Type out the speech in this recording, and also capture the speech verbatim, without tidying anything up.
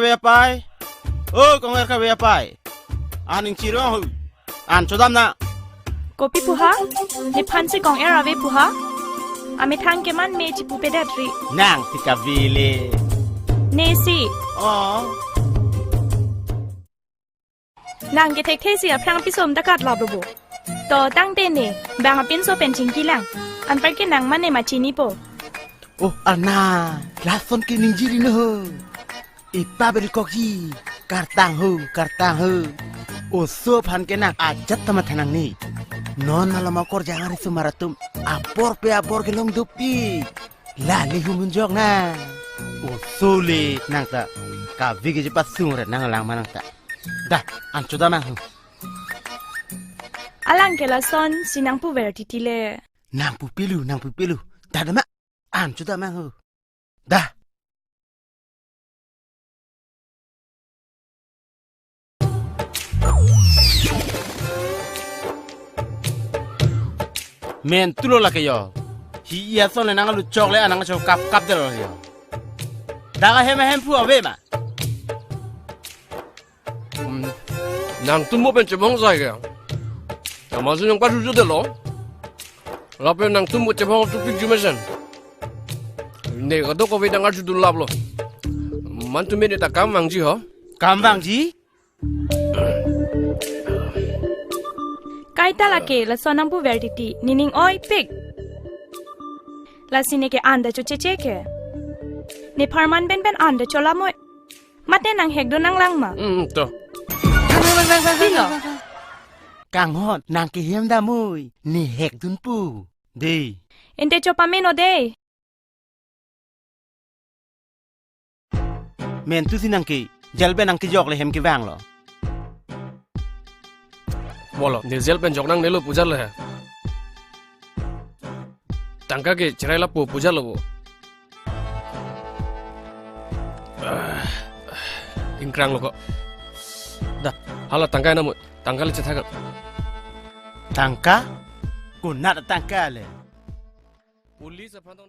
Kave apai. O kong-er kave apai. An ingchirong hu. An chodam nang. Kopi pu ha? Nephan si kong-er ave pu ha? Amethang keman me chipupedet ri. Nang ti kave le. Ne si. Oh. Nang kethekthe si aphrang pisom ta katlap lo bo. To tangte ne, bang apinso pen chingki lang. Anparke nang mane ma chinipo. Oh, ana, lason ke ningje ri no ho. Ipa beri kokji, kartang ho, kartang ho. Oso aphan ke nang ajat ta matha nangne. Non malom akorjang ari sumar atum, apor pe apor kelong dopik. La le humun jok na. Oso le nang ta. Kave ke chepasung re nang lang ma nang ta. Da, an chodam nang ho. Alang ke lason si nangpuver titi le. Nangpupe lo, nangpupe lo. Da da ma, an chodam nang ho. Da. Mentu lo lake yo. Hi iya son le nang alu chok le anang chok kap kap de lo yo. Dak ahem ahem phu ave ma. Hmm. Nangtum mo pen chebong sai ke. Amatsi nangpajujut de lo. Lapen nangtum mo chebong tu pik jumesen. Ne kadokave dang arjudun lap lo. Mantum ne ta kam vangji ho. Kam vangji? Kaita lake lason nangpuver titi, nening oipik. Lasi ne ke an ta chocheche ke. Ne pharman pen pen an ta cholamoi. Mate nang hekdun nang lang ma. Hmm, to. Pilo. Kanghon, nang kehem damoi, ne hekdun pu. Dei. Ente chopameno dei. Mentu si nang ke, jail pen nang kejok le hem kevang lo. Molo, ne jail pen jok nangne lo pujar le he. Tangka ke cherai lapu pujar lo bo. Ah, ingkrang lo ko. Da, hala tangka na mo, tangka le chethak. Tangka? Konat tangka le? Police aphan tong